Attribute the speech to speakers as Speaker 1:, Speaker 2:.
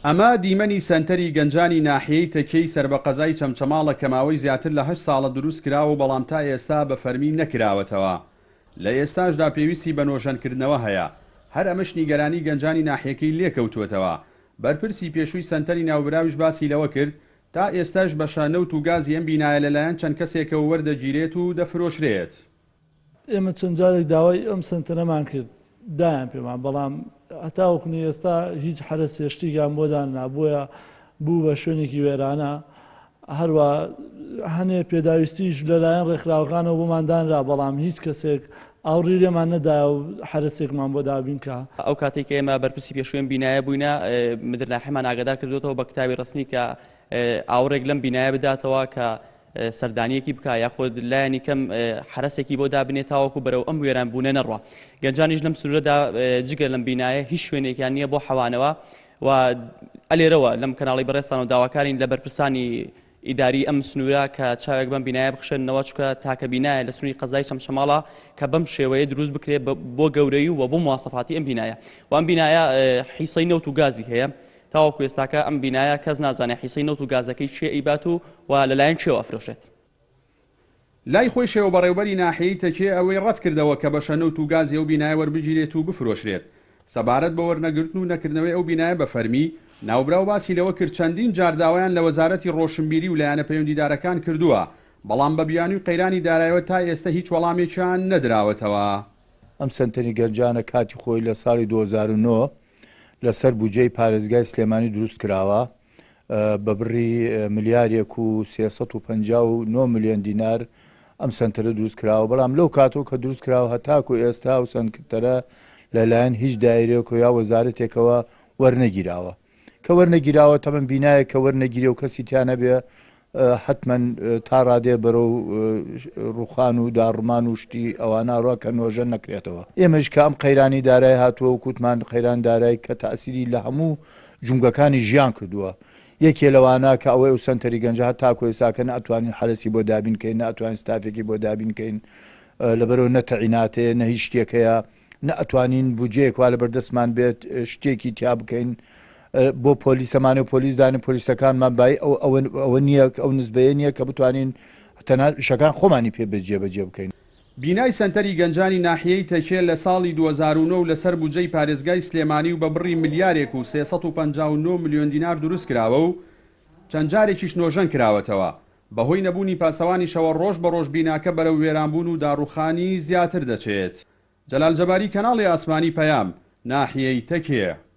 Speaker 1: ئەمە دیمەنی سەنتەری گەنجانی ناحیەی تەکیەی سەربە قەزای چەمچەماڵە کە ماوەی زیاتر لە هەشت ساڵە دروست کراوە و بەڵام تا ئێستا بە فەرمی نەکراوەتەوە. لە ئێستاشدا پێویستی بە نۆژەنکردنەوە هەیە. هەر ئەمەش نیگەرانی گەنجانی ناحیەکەی لێکەوتووەتەوە. بەرپرسی پێشووی سەنتەری ناوبراویش باسی لەوە کرد، تا ئێستاش بەشە نەوت و گازی ئەم بینایە لەلایەن چەند کەسێکەوە وەردەگیرێت و دەفرۆشرێت.
Speaker 2: ئێمە چەند جارێک داوای ئەم سەنتەرەمان کرد دایان پێمان بەڵام هەتاوەکونی ئێستا هیچ حەرەسێ شتێکیان بۆ داننا بۆیە بوو بە شوێنێکی وێرانە هەروە هەنێ پێداویستیش لەلایەن ڕێکخراوەکانەوە بۆمان دانرا بەڵام هیچ کەسێک ئاوڕی لێمان نەدایە و حەرەسێکمان بۆ دابین کا.
Speaker 3: ئەو کاتەی کە ئێمە بەرپرسی پێشووی ئەم بینایە بووینە مدیر ناحیەمان ئاگادار کردووەتەوە بە کتابی ڕەسمی کە ئاوڕێک لەم بینایە بداتەوە کە سەردانیەکی بکا یاخود لایەنی کەم حەرەسێکی بۆ دابنێ تاوەکو بەرەو ئەم وێران بوونە نەڕوا گەنجانیش لەم سنوورەدا جگە لەم بینایە هیچ شوێنێکیان نییە بۆ حەوانەوە و ئەلێرەوە لەم کەناڵی بەڕێزتانەوە داواکارین لە بەرپرسانی ئیداری ئەم سنوورە کە چاوێک بەم بینایە بخشێننەوە چونکە تاکە بینایە لە سنووری قەزای چەمچەماڵە کە بەم شێوەیە دروست بکرێت بۆ گەورەی و بۆ مواسەفاتی ئەم بینایە و ئەم بینایە حیسەی نەوت و گازی هەیە تاوەکو ئێستاکە ئەم بینایە کەس نازانێت حیسەی نەوت و گازەکەی کێ ئەیبات و و لەلایەن کێوە ئەفرۆشێت.
Speaker 1: لای خۆیشەوە بەڕێوبەری ناحیەی تەکێ ئەوەی ڕەتکردەوە کە بەشە نەوت و گازی ئەو بینایە وەربگیرێت و بفرۆشرێت. سەبارەت بە وەرنەگرتن و نەکردنەوەی ئەو بینایە بە فەرمی، ناوبراو باسی لەوە کرد چەندین جار داوایان لە وەزارەتی ڕۆشنبیری و لایەنە پەیوەندیدارەکان کردووە، بەڵام بە بیانووی قەیرانی دارایەوە تا ئێستە هیچ وەڵامێکیان نەدراوەتەوە.
Speaker 4: ئەم سەنتەری گەنجانە کاتی خۆی لە ساڵی 2009 لەسەر بودجەی پارێزگای سلێمانی دروست کراوە بە بڕی ملیارێک و 359 ملیۆن دینار ئەم سەنتەرە دروست کراوە، بەڵام لەو کاتەوە کە دروست کراوە هەتاکو ئێستا ئەو سەنتەرە لەلایەن هیچ دایرەیەک و یا وەزارەتێکەوە وەرنەگیراوە. کە وەرنەگیراوە تەبعەن بینایەک کە وەرنەگیرێ و کەسی تیا نەبێ حەتمەن تا ڕادەیە بەرەو ڕوخان و داڕمان و شتی ئەوانە ئەڕوا کە نۆژەن نەکرێتەوە. ئێمەش کە ئەم قەیرانی دارای هاتووە و کوتمان قەیران دارای کە تەئسیری لە هەموو جومگەکانی ژیان کردووە یەکێ لەوانە کە ئەوەی ئەو سەنتەری گەنجە هەتاکو ئێستاکە نە ئەتوانین حەرەسی بۆ دابین کەین نە ئەتوانین ستافێکی بۆ دابین کەین لەبەرئەوە نە تەعینات هەیە نە هیچ شتێک هەیە نە ئەتوانین بودجەیەک وا لەبەردەستمان بێت شتێکی تیا بکەین بۆ پۆلیسەمانە و پۆلیس دانێن پۆلیسەکانمان بای ئەو ئەوە ئەوە نییە ئەو نسبەیە نییە کە بتوانین تەنها ئیشەکان خۆمانی پێ بێت جێبەجێ بکەین.
Speaker 1: بینای سەنتەری گەنجانی ناحیەی تەکێ لە ساڵی 2009 و لەسەر بودجەی پارێزگای سلێمانی و بە بڕی ملیارێک و 359 ملیۆن دینار دروستکراوە و چەند جارێکیش نۆژەن کراوەتەوە، بەهۆی نەبوونی پاسەوانیشەوە ڕۆژ بە ڕۆژ بیناکە بەرەو وێرانبوون و داڕوخانی زیاتر دەچێت. جەلال جەباری کەناڵی ئاسمانی پەیام، ناحیەی تەکێ.